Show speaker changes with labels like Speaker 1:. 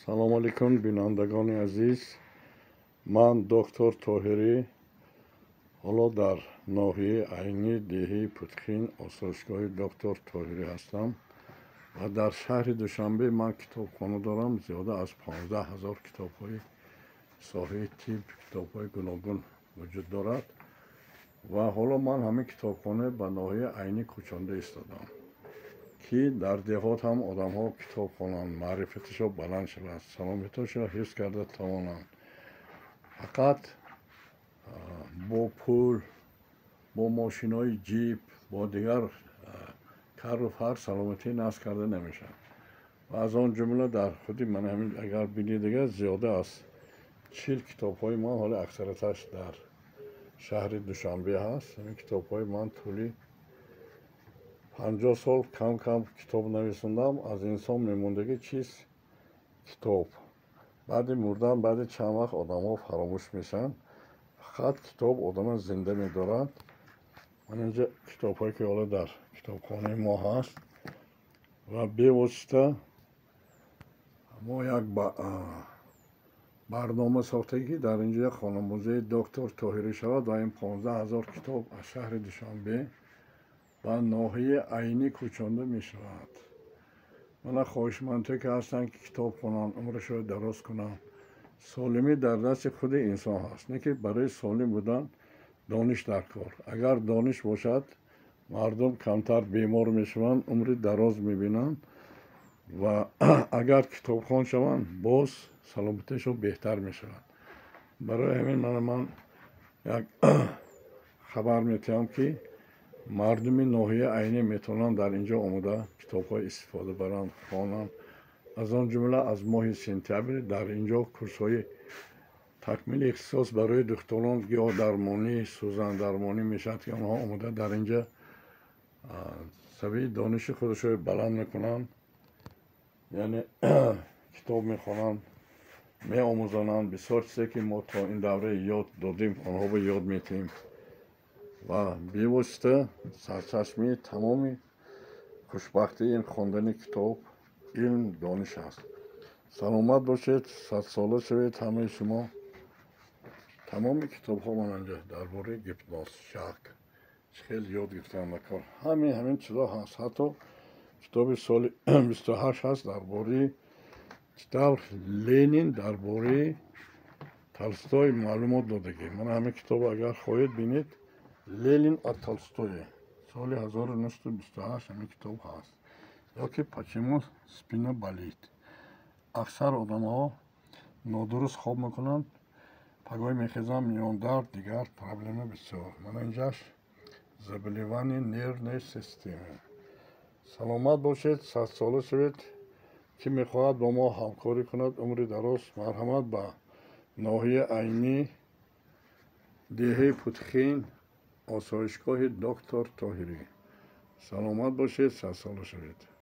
Speaker 1: Салому алейкум, бинандагони азиз. Ман доктор Тоҳирӣ, ҳоло дар ноҳияи Айнӣ, деҳаи Путхин, осоишгоҳи доктор Тоҳирӣ ҳастам ва дар шаҳри Душанбе ман китобхона дорам. Зиёда аз 15 000 китобҳои соҳаи тиб, китобҳои гуногун вуҷуд дорад ва ҳоло ман ҳамин китобхона ба ноҳияи Айнӣ кӯчонда истодам, ки дар деҳот ҳам одамҳо китоб хонанд, маърифаташон баланд шавад, саломатиашонро ҳифз карда тавонанд. Фақат бо пул, бо мошинои ҷип, бо дигар кару фар саломатӣ насб карда намешавад. Ва аз он ҷумла дар худи ман ҳамин агар бинед, дигар зиёда аз 40 китобҳои ман, ҳоло аксарияташ дар шаҳри Душанбе ҳаст. Ҳамин китобҳои ман тӯли 50 сол кам кам китоб нависондам. Аз инсон мемондагӣ чиз китоб. Баъди мурдан, баъди чанд вақт одамҳо фаромӯш мешаванд, фақат китоб одамро зинда медорад. Ман инҷа китобҳое, ки ҳоло дар китобхонаи мо ҳаст, ва бевосита мо як барнома сохтем, ки дар инҷо хонамузеи доктор Тоҳирӣ шавад ва ин 15 000 китоб аз шаҳри Душанбе ба ноҳияи Айнӣ кӯчонда мешавад. Мана хоҳишмандҳое, ки ҳастанд, ки китоб хонанд, умрашонро дароз кунанд. Солимӣ дар дасти худи инсон ҳаст, не ки барои солим будан дониш дар кор. Агар дониш бошад, мардум камтар бемор мешаванд, умри дароз мебинанд ва агар китобхон шаванд, боз саломатиашон беҳтар мешавад. Барои ҳамин мана ман як хабар метиҳам, ки мардуми ноҳияи Айнӣ метавонанд дар ин ҷо омода китобҳо истифода баранд, хонанд. Аз он ҷумла аз моҳи сентябр дар ин ҷо курсҳои такмили ихтисос барои духтурон гиёҳдармонӣ, сӯзандармонӣ мешавад, ки онҳо омода дар ин ҷо савияи дониши худашро баланд мекунанд, яъне китоб мехонанд, меомӯзонанд. Бисёр чизе, ки мо то ин давра ёд додем, онҳоро ёд метиҳем ва бевосита сарчашмаи тамоми хушбахтии ин хондани китоб, илм, дониш аст. Саломат бошед, садсола шавед ҳамаи шумо. Тамоми китобҳо мананҷа дар бораи гипноз, шак, чӣ хел ёд гирифтан ба кор, ҳамин чизҳо ҳаст. Ҳатто китоби соли 28 ҳаст дар бораи чӣ тавр Ленин дар бораи Толстой маълумот додагӣ. Мана ҳамин китобро агар хоҳед, бинед, «Ленин о Толстое», соли 1928 ҳамин китоб ҳаст. Ёки «Почему спина болит». Аксар одамҳо нодуруст хоб мекунанд, пагоҳ мехезанд, миёндард, дигар проблема бисёр. Мана инҷаш «Заболевание нервной системы». Саломат бошед, садсола шавед. Кӣ мехоҳад бо мо ҳамкорӣ кунад, умри дароз, марҳамат ба ноҳияи Айнӣ, деҳаи Путхин, осоишгоҳи доктор Тоҳирӣ. Саломат бошед, садсола шавед.